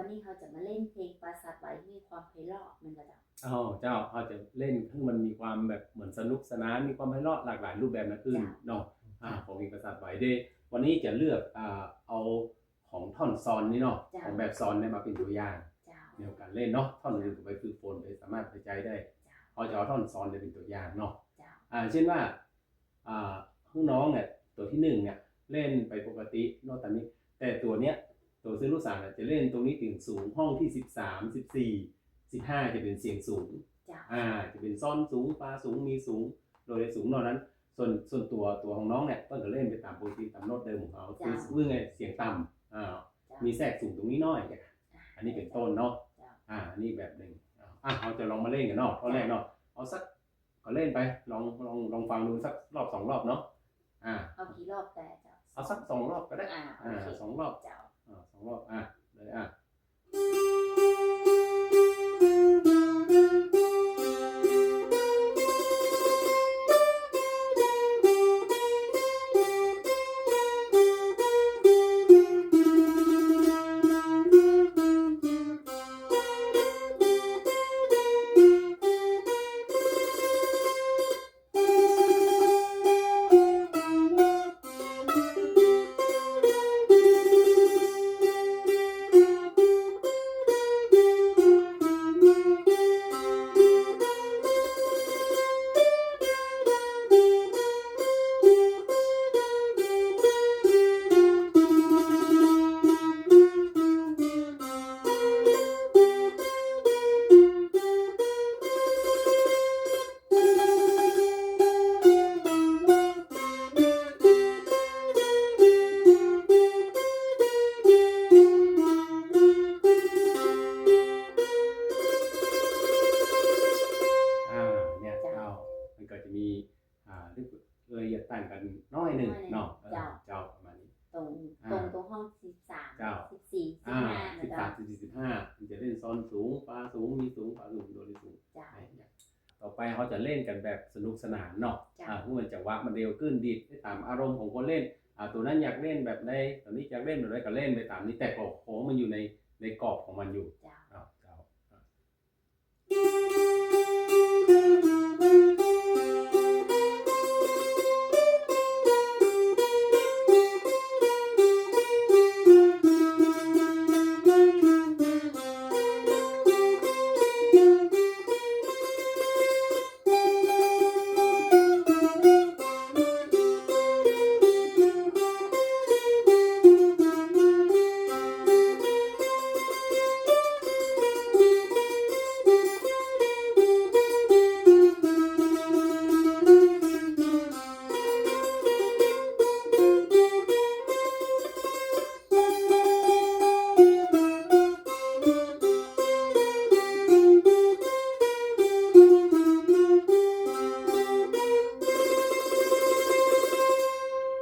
ວັນນີ້ເຮົາຈະມາເລ່ນເພງປາສາດໄຫວທີ່ມີຄວາມໄພເລາະແມ່ນບໍ່ເຈົ້າ? ເຈົ້າ ເຈົ້າ ເຮົາຈະເລ່ນໃຫ້ມັນມີຄວາມແບບເໝືອນສະໜຸກສະໜານ ມີຄວາມໄພເລາະຫຼາກຫຼາຍຮູບແບບຢ່າງອື່ນເນາະ. ເຈົ້າ ອາ ຂອງເພງປາສາດໄຫວເດ້ ວັນນີ້ຈະເລືອກ ອາ ເອົາຂອງທ່ອນຊອນນີ້ເນາະ ເຈົ້າ ຂອງແບບຊອນນີ້ມາເປັນຕົວຢ່າງ ເຈົ້າ ໃນການເລ່ນເນາະ. ທ່ອນອື່ນກໍໄປຝຶກຝົນ ໄປສາມາດໄປໃຊ້ໄດ້. ເຮົາຈະເອົາທ່ອນຊອນນີ້ເປັນຕົວຢ່າງເນາະ. ເຈົ້າ ອາ ເຊັ່ນວ່າ ອ່າ ຂອງນ້ອງເນຍ ຕົວທີໜຶ່ງເນຍ ເລ່ນໄປປົກກະຕິໂນດຕາມນີ້ ແຕ່ຕົວເນຍ ຕົວເຊື່ອລູກສາວເນຍ ຈະເລ່ນຕົງນີ້ເປັນສູງ ຫ້ອງທີສິບສາມ ສິບສີ່ ສິບຫ້າ ຈະເປັນສຽງສູງ. ເຈົ້າ ອາ ຈະເປັນຊອນສູງ ຟາສູງ ມີສູງ ໂດເຣສູງ. ນອກນັ້ນ ສ່ວນ ສ່ວນຕົວ ຕົວຂອງນ້ອງເນຍ ເພິ່ນກໍເລ່ນໄປຕາມປົກກະຕິ ຕາມໂນດເດີມຂອງເຂົາ. ເຈົ້າ ຄືສຽງຕ່ຳ ເຈົ້າ ມີແຊກສູງຕົງນີ້ໜ້ອຍ ອັນນີ້ເປັນຕົ້ນເນາະ. ເຈົ້າ ອາ ອັນນີ້ແບບໜຶ່ງ. ອາ ເຮົາຈະລອງມາເລ່ນກັນເນາະ. ເຈົ້າ ຂໍ້ແລກເນາະ ເອົາສັກ ກໍເລ່ນໄປ ລອງ ລອງ ລອງຟັງດູສັກລອບສອງລອບເນາະ. ອາ ເອົາກ່ຽວກັບແຕ່ເຈົ້າ ເອົາສັກສອງລອບກໍໄດ້. ອາ ໂອເຄ ອາ ສອງລອບ ເຈົ້າ ອາ ສອງລອບ. ອາ ເລີຍ ອາ ອາ ເນຍ ເຈົ້າ ເຈົ້າ ມັນກໍຈະມີ ອ່າ ລະອຽດຕ່າງກັນໜ້ອຍໜຶ່ງເນາະ. ເຈົ້າ ເອີ ເຈົ້າ ປະມານນີ້ ຕົງ ອ່າ ຕົງຕົວຫ້ອງສິບສາມ ເຈົ້າ ສິບສີ່ ສິບຫ້າ ອ່າ ເນາະ ສິບສາມ ເຈົ້າ ສິບສີ່ ສິບຫ້າ ມັນຈະເປັນຊອນສູງ ຟາສູງ ມີສູງ ຟາສູງ ໂດເຣສູງ. ເຈົ້າ ຕໍ່ໄປເຮົາຈະເລ່ນກັນແບບສະໜຸກສະໜານເນາະ. ເຈົ້າ ອາ ເພາະວ່າຈັງຫວະມັນດຽວຂຶ້ນ ດີດໄປຕາມອາລົມຂອງຄົນເລ່ນ. ອາ ຕົວນັ້ນຢາກເລ່ນແບບໃດ ຕົວນີ້ຢາກເล่ນແບບໃດ ກໍເລ່ນໄປຕາມນີ້ ແຕ່ກໍຂໍໃຫ້ມັນຢູ່ໃນ ໃນກອບຂອງມັນຢູ່. ເຈົ້າ ເຈົ້າ ເຈົ້າ.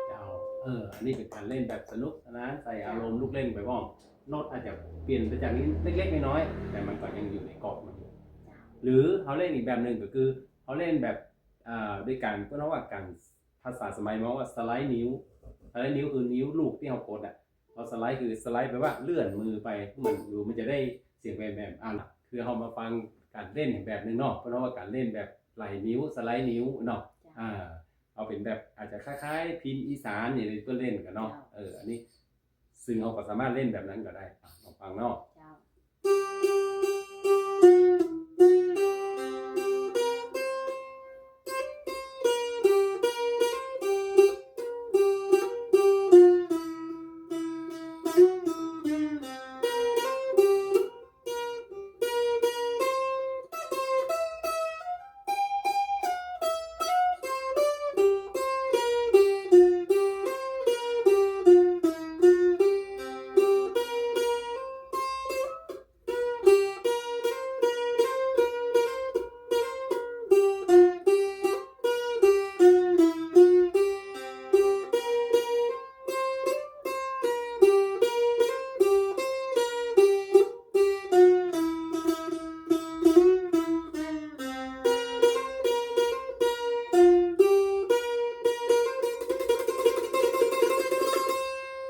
ເຈົ້າ ເອີ ອັນນີ້ເປັນການເລ່ນແບບສະໜຸກສະໜານ ໃສ່ອາລົມລູກເລ່ນໄປພ້ອມ. ໂນດອາດຈະປ່ຽນໄປຈາກນີ້ເລັກໆນ້ອຍໆ ແຕ່ມັນກໍຍັງຢູ່ໃນກອບມັນຢູ່. ເຈົ້າ ຫຼືເຮົາເລ່ນອີກແບບໜຶ່ງ ກໍຄືເຮົາເລ່ນແບບ ເອີ ໂດຍການ ເພິ່ນເວົ້າວ່າການ ພາສາສະໄໝເວົ້າວ່າສະໄລນິ້ວ ສະໄລນິ້ວຄືນິ້ວລູກທີ່ເຮົາກົດອະ. ເຮົາສະໄລຄືສະໄລແປວ່າເລື່ອນມືໄປ ມັນ ມັນຈະໄດ້ສຽງແບບ ແບບ ອ່າ ຄືເຮົາມາຟັງການເລ່ນແບບໜຶ່ງເນາະ ເພິ່ນເວົ້າວ່າການເລ່ນແບບໄລນິ້ວ ສະໄລນິ້ວເນາະ. ເຈົ້າ ອ່າ ເອົາເປັນແບບອາດຈະຄ້າຍໆພິນອີສານນີ້ ເພິ່ນເລ່ນກັນເນາະ. ເຈົ້າ ເອີ ອັນນີ້ ຊຶ່ງເຮົາກໍສາມາດເລ່ນແບບນັ້ນກໍໄດ້. ອາ ລອງຟັງເນາະ. ເຈົ້າ.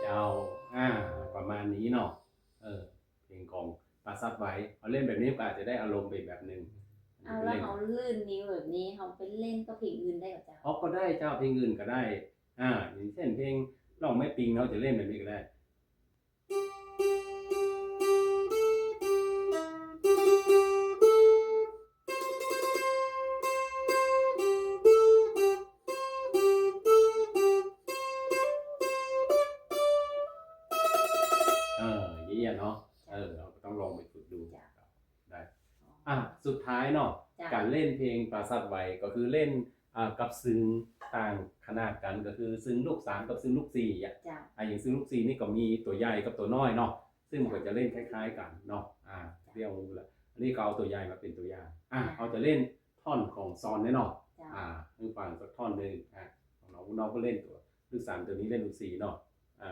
ເຈົ້າ ອາ ປະມານນີ້ເນາະ. ເອີ ງຂອງປາສາດໄວ ເຮົາຫຼິ້ນແບບນີ້ກໍອາດຈະໄດ້ອາລົມໄປອີກແບບໜຶ່ງ. ເອົາ ແລ້ວເຮົາລື່ນນິ້ວແບບນີ້ ເຮົາໄປຫຼິ້ນກັບເພງອື່ນໄດ້ບໍ່ເຈົ້າ? ອໍ ກໍໄດ້ເຈົ້າ, ເພງອື່ນກໍໄດ້. ອາ ຢ່າງເຊັ່ນເພງນ້ອງແມ່ປິງ ເຮົາຈະຫຼິ້ນແບບນີ້ກໍໄດ້. ເອີ ຢ່າງເນາະ ເອີ ເຮົາກໍຕ້ອງລອງໄປຝຶກດູ. ໄດ້. ອໍ ອາ ສຸດທ້າຍເນາະ ເຈົ້າ ການຫຼິ້ນເພງປາສາດໄວ ກໍຄືຫຼິ້ນ ອາ ກັບຊຶງຕ່າງຂະໜາດກັນ ກໍຄືຊຶງລູກສາມກັບຊຶງລູກສີ່ອະ. ເຈົ້າ. ອາ ຢ່າງຊຶງລູກສີ່ນີ້ກໍມີຕົວໃຫຍ່ກັບຕົວນ້ອຍເນາະ ຊຶ່ງມັນກໍຈະເລ່ນຄ້າຍໆກັນເນາະ. ອາ ເຈົ້າ ດຽວລະ ອັນນີ້ກໍເອົາຕົວໃຫຍ່ມາເປັນຕົວຢ່າງ. ອາ ເຈົ້າ. ເຮົາຈະເລ່ນທ່ອນຂອງຊອນເດ້ເນາະ. ເຈົ້າ. ອາ ໃຫ້ຟັງສັກທ່ອນໜຶ່ງ. ອາ ນ້ອງໆກໍເລ່ນຕົວລູກສາມ ຕົວນີ້ເລ່ນລູກສີ່ເນາະ. ອາ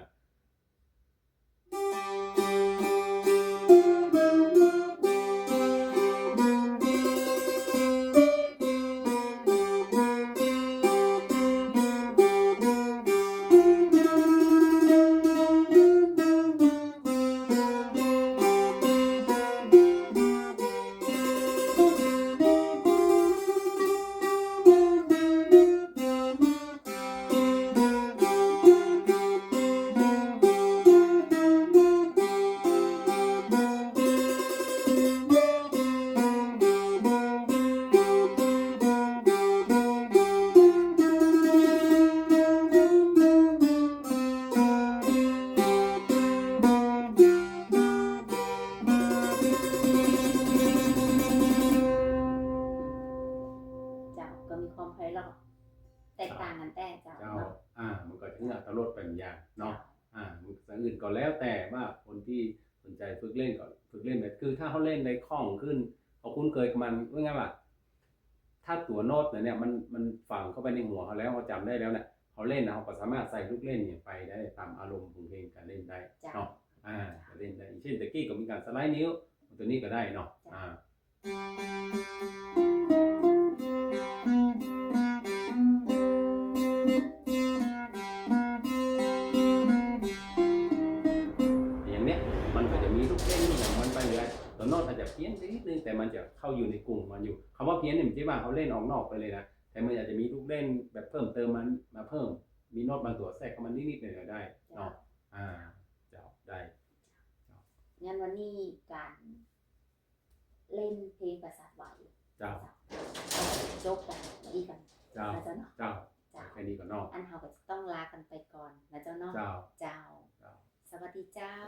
ເຈົ້າ ກໍມີຄວາມໄພເລາະ ແຕກຕ່າງກັນແຕ່ເຈົ້າ ເຈົ້າ ເນາະ. ອາ ມັນກໍຈະເຫື່ອຕະຫຼົດໄປບາງຢ່າງເນາະ. ເຈົ້າ. ອາ ຢ່າງອື່ນກໍແລ້ວແຕ່ວ່າຄົນທີ່ສົນໃຈຝຶກເລ່ນກໍຝຶກເລ່ນໄປ ຄືຖ້າເຮົາເລ່ນໄດ້ຄ່ອງຂຶ້ນ ເຮົາຄຸ້ນເຄີຍກັບມັນ ເວົ້າງ່າຍວ່າ ຖ້າຕົວໂນ້ດນັ້ນເນຍ ມັນ ມັນຝັງເຂົ້າໄປໃນຫົວເຮົາແລ້ວ ເຮົາຈຳໄດ້ແລ້ວນະ ເຮົາເລ່ນນະ ເຮົາກໍສາມາດໃສ່ລູກເລ່ນຫຍັງໄປໄດ້ຕາມອາລົມຂອງເພງການເລ່ນໄດ້ ເຈົ້າ ເນາະ. ອາ ກໍເລ່ນໄດ້ ເຊັ່ນ ແຕ່ກີ້ກໍມີການສະໄລນິ້ວ ຕົວນີ້ກໍໄດ້ເນາະ. ເຈົ້າ. ອາ ຢ່າງເນີ້ຍ ມັນກໍຈະມີລູກເລ່ນຂອງມັນໄປເລື້ອຍ. ຕົວໂນ້ດອາດຈະພຽນໄປນິດໜຶ່ງ ແຕ່ມັນຈະເຂົ້າຢູ່ໃນກຸ່ມຂອງມັນຢູ່. ຄຳວ່າພຽນນີ້ ມັນບໍ່ໄດ້ວ່າເຮົາເລ່ນອອກນອກໄປເລີຍນະ, ແຕ່ມັນອາດຈະມີລູກເລ່ນແບບເພີ່ມເຕີມມາ ມາເພີ່ມ, ມີໂນ້ດບາງຕົວແຊກເຂົ້າມານິດໆໜ້ອຍໆໄດ້ເນາະ. ເຈົ້າ. ອາ ເຈົ້າ ໄດ້. ເຈົ້າ. ງານວັນນີ້ການ ເລ່ນເພງປາສາດໄວ. ເຈົ້າ. ຈົບກັນອີກກັນ. ເຈົ້າ. ເຈົ້າເນາະ. ເຈົ້າ. ເຈົ້າ. ແຄ່ນີ້ກ່ອນເນາະ. ອັນເຮົາກໍຈະຕ້ອງລາກັນໄປກ່ອນນະເຈົ້າເນາະ. ເຈົ້າ. ເຈົ້າ. ເຈົ້າ. ສະຫວັດດີເຈົ້າ.